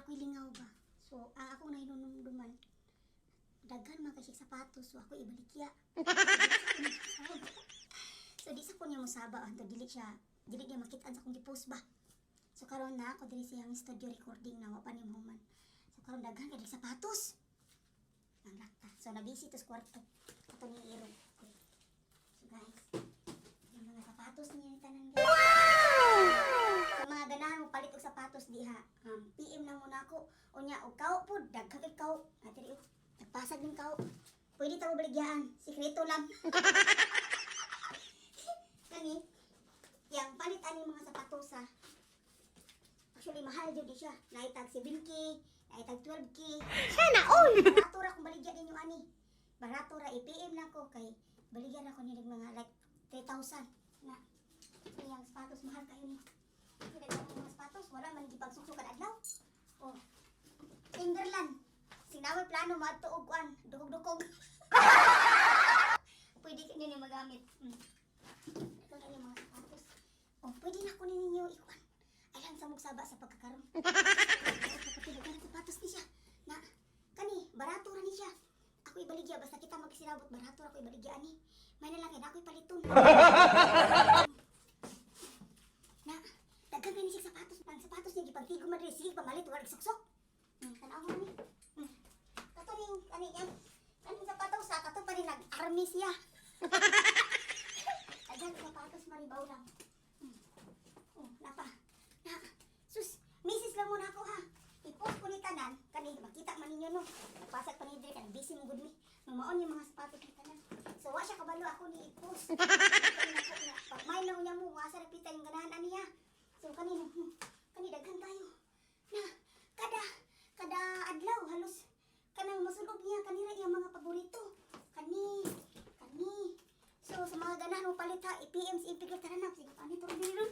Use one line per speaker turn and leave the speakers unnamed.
Ako'y lingaw ba. So, ang akong nahinumduman, daghan man kay siya sapatos, so ako ibalikya. So di sa ko niya mosaba anto dili siya, dili niya makitaan sa akong gi-post ba. So karon na ako diri siyang studio recording na wa pa ni human. So karon daghan kay sapatos. Ang lakta. So nabisi to sa kwarto. Ato ni irog. So guys, yung mga sapatos niya ni tanan, guys. Sa mga ganahan mo palit og sapatos diha, PM na muna ako. Unya og kao pud, daghan kay kao. Ate oh, nagpasag ning kao. Pwede ta mo baligyaan, sikreto lang. Kani, yang palit ani mga sapatos ha. Actually, mahal jud di siya. Naitag 7K, naitag 12K. Sana all. Barato ra kung baligya ninyo ani. Barato ra, i-PM na ko kay baligyan ako nilig mga like 3,000 na. Iyang sapatos mahal kayo ni. Kasi daghan mga sapatos, wala man gipagsuksok kada adlaw. Oh. Timberland. Sinawi plano maadto og kuan, dukog-dukog. Pwede ka ninyo magamit. Daghan kayo mga sapatos. Oh, pwede na ko ninyo ikuan. Ay lang sa mugsaba sa pagkakaroon. Kapatid, daghan sapatos ni siya. Na, kani, barato ra ni siya. Ako ibaligya, basta kita magsinabot, barato ra ako ibaligya ani. May na lang kay na ako'y paliton. Na, daghan kay ni siya sapatos. Ang sapatos niya gipagtigo man diri, sige pamalit wala suksok. Tanaw mo ni. Kato ning kani yang kaning sapatos sa kato pa rin nag-army siya. Daghan sapatos maribaw lang. Oh, napa. Na, sus, misis lang muna ako ha. I-post ko ni tanan, kani makita man ninyo no. Nagpasag pa ni diri kanang busy mo gud mi. Mamaon yung mga sapatos ni tanan. So wa siya kabalo ako ni i-post. Pag may lang niya mo, wasa ra pita yung ganahan ani ha. So kani no, kani daghan kayo. Na, kada kada adlaw halos kanang masulob niya kanira iyang mga paborito. Kani, kani. So sa mga ganahan mo palit ha, i-PM si Ipigil tanan na. Sige, ani to rin.